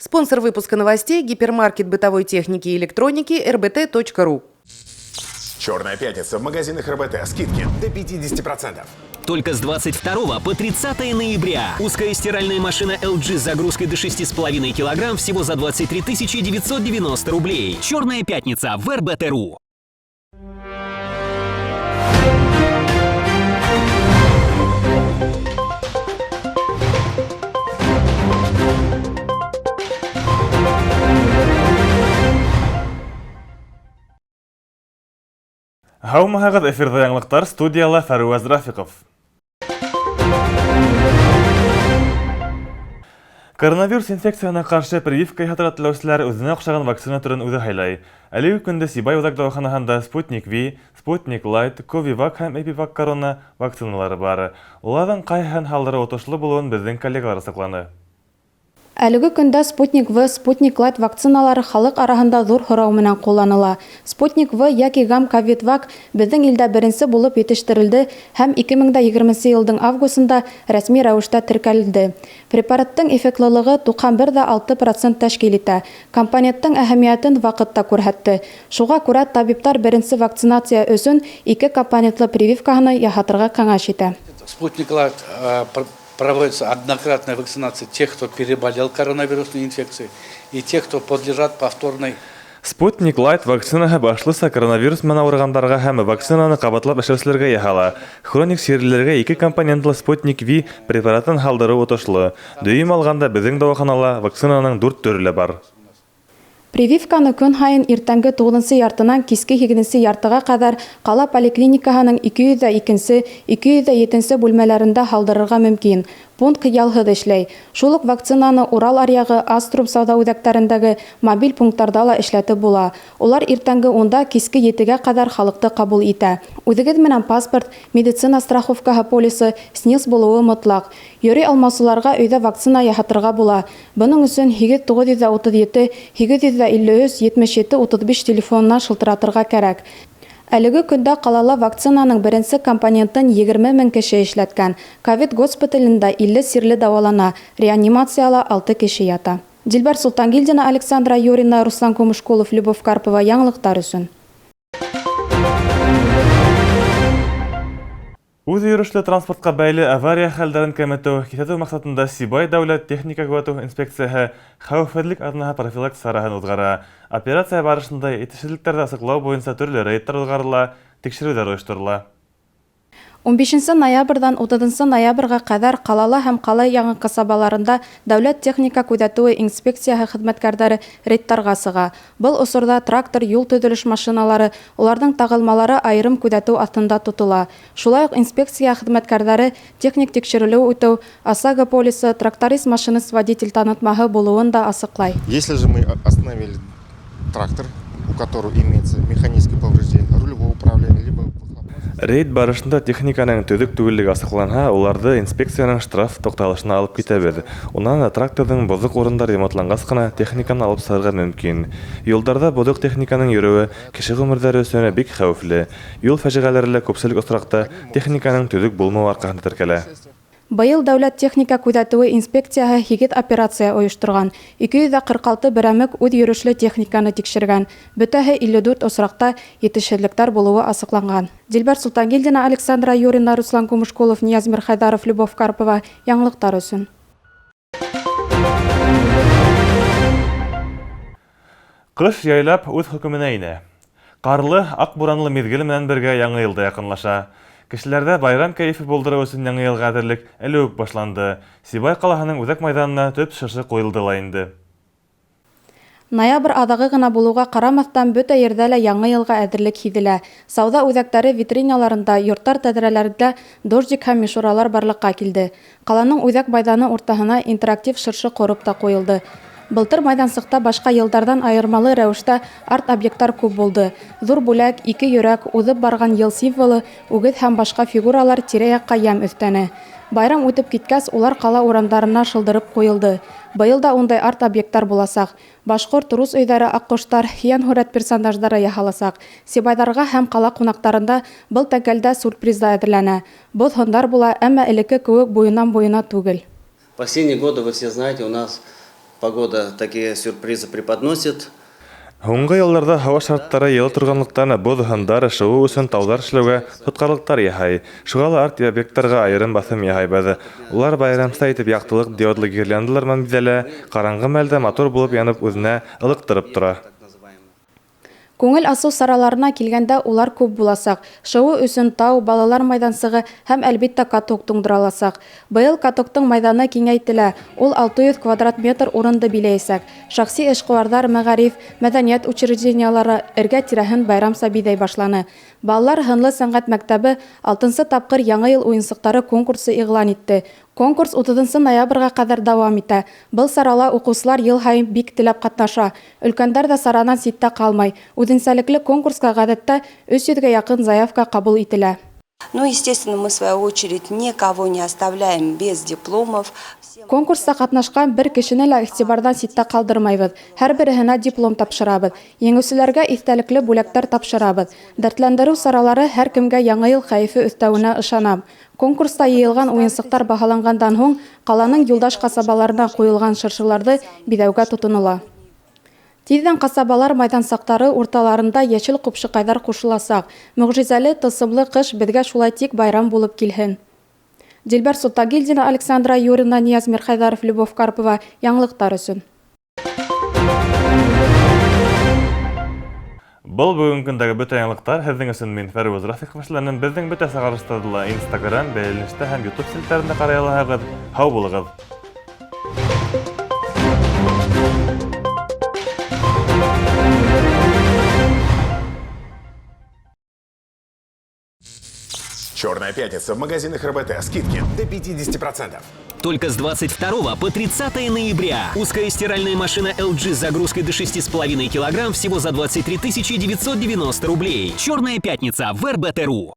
Спонсор выпуска новостей – гипермаркет бытовой техники и электроники rbt.ru. Черная пятница в магазинах РБТ. Скидки до 50%. Только с 22 по 30 ноября. Узкая стиральная машина LG с загрузкой до 6,5 килограмм всего за 23 990 рублей. Черная пятница в РБТ.ру. Һаумыһығыҙ, эфирҙа яңылыҡтар, студияла Фәруәз Рафиҡов. Коронавирус инфекцияһына ҡаршы прививка яһатырға теләүселәр үҙенә оҡшаған вакцина төрөн үҙе һайлай. Әлеге көндә Сибай үҙәк дауаханаһында Спутник V, Спутник Лайт, Ковивак һәм Эпивак Корона вакциналары бар. Уларҙың ҡайһыһын һалдырыу отошло булыуын беҙҙең коллегалар асыҡланы. Әлеге көндә Спутник V, Спутник Лайт вакциналары халыҡ араһында ҙур һорау менән ҡулланыла. Спутник V йәки Гам Ковид-Вак беҙҙең илдә беренсе булып етештерелде һәм 2020 йылдың августында рәсми рәүештә теркәлде. Препараттың эффектлылығы 91,6% тәшкил итә. Компоненттың әһәмиәтен ваҡыт та күрһәтте. Шуға күрә табиптар беренсе вакцинация өсөн ике компонентлы прививкаһын яһатырға кәңәш итә. Спутник Лайт проводится однократная вакцинация тех, кто переболел коронавирусной инфекцией, и тех, кто подлежат повторной. Спутник Лайт вакцинаһы башлыса коронавирус менән ауырығандарға һәм вакцинаны ҡабатлап эшләүселәргә яһала. Хроник сирлеләргә ике компонентлы Спутник V препаратын һалдырыу отошло. Дөйөм алғанда, беҙҙең дауаханала вакцинаның дүрт төрө лә бар. Прививканы көн һайын иртәнге туғыҙынсы яртынан киске һигеҙенсе яртыға ҡәҙәр ҡала поликлиникаһының 202-нсе, 207-нсе бүлмәләрендә һалдырырға мөмкин. Пункт ялһыҙ эшләй. Шул уҡ вакцинаны Урал аръяғы, Аструм сауҙа үҙәктәрендәге мобиль пункттарҙа ла эшләтеп була. Улар иртәнге унда киске етегә ҡәҙәр халыҡты ҡабул итә. Үҙегеҙ менән паспорт, медицина страховкаһы полисы, СНИЛС булыуы мотлаҡ. Йөрөй алмаусыларға өйҙә вакцина яһатырға була. Бының өсөн һигеҙ туғыҙ йөҙ утыҙ ете, һигеҙ йөҙ илле өс, етмеш ете, утыҙ биш телефонына шылтыратырға кәрәк. Әлеге көндә ҡалала вакцинаның беренсе компонентын 20 мең кеше эшләткән. Ковид госпиталендә 50 сирле дауалана, реанимацияла 6 кеше ята. Дилбәр Султангилдина, Александра Юрина, Руслан Кумышкулов, Любовь Карпова. Яңылыҡтар өсөн. Үҙ йөрөшлө транспортҡа бәйле авария хәлдәрен кәметеү, киҫәтеү маҡсатында Сибай дәүләт техника күҙәтеү инспекцияһы хәүефһеҙлек аҙнаһы профилактик сараһын уҙғара. Операция барышында етешһеҙлектәрҙе асыҡлау буйынса төрлө рейдтар уҙғарыла, тикшереүҙәр ойошторола. 15 ноябрҙән 30 ноябргә ҡәҙәр ҡалала һәм ҡала яңы ҡасабаларында дәүләт техника күҙәтеүе инспекцияһы хеҙмәткәрҙәре рейдтарға сыға. Был осорҙа трактор, юл төҙөлөш машиналары, уларҙың тағылмалары айырым күҙәтеү аҫтында тотола. Шулай уҡ инспекция хеҙмәткәрҙәре техник тикшерелеү үтеү, ОСАГО полисы, тракторист, машинист, водитель танытмаһы булыуын да асыҡлай. Если же мы остановили трактор, у которого имеется механическое повреждение рулевого управления, либо Рейд барышында техниканың төҙөк түгеллеге асыҡланһа, уларҙы инспекцияның штраф туҡталышына алып китәбеҙ. Унан тракторҙың боҙоҡ урындары ремонтланғас ҡына техниканы алып сығырға мөмкин. Юлдарҙа боҙоҡ техниканың йөрөүе кеше ғүмерҙәре өсөн бик хәүефле. Юл фажиғәләре лә күпселек осраҡта техниканың төҙөк булмауы арҡаһында теркәлә. Быйыл дәүләт техника күҙәтеүе инспекцияһы һигеҙ операция ойошторған. 246 берәмек үҙ йөрөшлө техниканы тикшергән. Бөтәһе 54 осраҡта етешһеҙлектәр булыуы асыҡланған. Дилбәр Султангилдина, Александра Юрина, Руслан Кумышкулов, Нияз Мирхайдаров, Любовь Карпова. Яңылыҡтар өсөн. Ҡыш яйлап үҙ хөкөмөнә инә. Ҡарлы, аҡ буранлы миҙгел менән бергә яңы йыл да яҡынлаша. Кешеләрҙә байрам кәйефе булдырыу өсөн яңы йылға әҙерлек әле үк башланды. Сибай ҡалаһының үҙәк майҙанына төп шыршы ҡуйылды ла инде. Ноябрь аҙағы ғына булыуға ҡарамаҫтан, бөтә ерҙә лә яңы йылға әҙерлек һиҙелә. Сауҙа үҙәктәре витриналарында, йорттар тәҙрәләрендә дождик һәм мишуралар барлыҡҡа килде. Ҡаланың үҙәк майҙаны уртаһына интерактив шыршы ҡороп та ҡуйылды. Былтыр майҙансыҡта башҡа йылдарҙан айырмалы рәүештә арт-объекттар күп булды. Ҙур бүләк, ике йөрәк, уҙып барған йыл символы, үгеҙ һәм башҡа фигуралар тирә-яҡҡа йәм өҫтәне. Байрам үтеп киткәс, улар ҡала урамдарына шылдырып ҡуйылды. Быйыл да ундай арт-объекттар буласаҡ. Башҡорт, рус өйҙәре, аҡҡоштар, һиән-һүрәт персонаждары яһаласаҡ. Сибайҙарға һәм ҡала ҡунаҡтарында был тәңгәлдә сюрприз да әҙерләнә. Боҙ һындар була, әммә элекке кеүек буйынан буйына түгел. Последние годы, вы все знаете, у нас Погода такие сюрпризы преподносит. Һуңғы йылдарҙа һауа шарттары йылы торғанлыҡтан боҙ һындар шыуыу өсөн тауҙар эшләүгә тотҡарлыҡтар яһай. Шуға ла арт-объекттарға айырым баҫым яһайбыҙ. Улар байрамса итеп яҡтылыҡ диодлы гирляндалар менән биҙәлә, ҡараңғы мәлдә матур булып янып үҙенә ылыҡтырып тора. Күңел асыу сараларына килгәндә улар күп буласаҡ. Шыуыу өсөн тау, балалар майҙансығы һәм әлбиттә каток туңдырыласаҡ. Быйыл катоктың майҙаны киңәйтелә. Ул 600 квадрат метр урынды биләйәсәк. Шәхси эшҡыуарҙар, мәғариф, мәҙәниәт учреждениелары эргә-тирәһен байрамса биҙәй башланы. Балалар һынлы сәнғәт мәктәбе 6-нсы тапҡыр Яңы йыл уйынсыҡтары конкурсы иғлан итте. Конкурс 30 ноябргә ҡәҙәр дауам итә. Был сарала уҡыусылар йыл һайын бик теләп ҡатнаша. Өлкәндәр ҙә саранан ситтә ҡалмай. Үҙенсәлекле конкурсҡа ғәҙәттә 300-гә яҡын заявка ҡабул ителә. Ну, естественно, мы, в свою очередь, никого не оставляем без дипломов. Конкурста ҡатнашҡан бер кешене лә иғтибарҙан ситтә ҡалдырмайбыҙ. Һәр береһенә диплом тапшырабыҙ. Еңеүселәргә иҫтәлекле бүләктәр тапшырабыҙ. Дәртләндереү саралары һәр кемгә яңы йыл кәйефе өҫтәүенә ышанам. Конкурста йыйылған уйынсыҡтар баһаланғандан һуң ҡаланың юлдаш ҡасабаларына ҡуйылған шыршыларҙы биҙәүгә тотонола. Тиҙҙән ҡасабалар майҙансыҡтары урталарында йәшел ҡупшыҡайҙар ҡушыласаҡ. Мөғжизәле, тылсымлы ҡыш беҙгә шулай тик байрам булып килһен. Дилбәр Султангилдина, Александра Юрина, Нияз Мирхайҙаров, Любовь Карпова. Яңылыҡтар өсөн. Был бөгөнгө көндәге бөтә яңылыҡтар. Һеҙҙең өсөн мин Фәруз Рафиҡов эшләнем. Беҙҙең бөтә сығарылыштарҙы ла Instagram, бәйләнештә һәм YouTube селтәрендә ҡарай алаһығыҙ. Һау булығыҙ! Черная пятница в магазинах РБТ. Скидки до 50%. Только с 22 по 30 ноября. Узкая стиральная машина LG с загрузкой до 6,5 килограмм всего за 23 990 рублей. Черная пятница в РБТ.ру.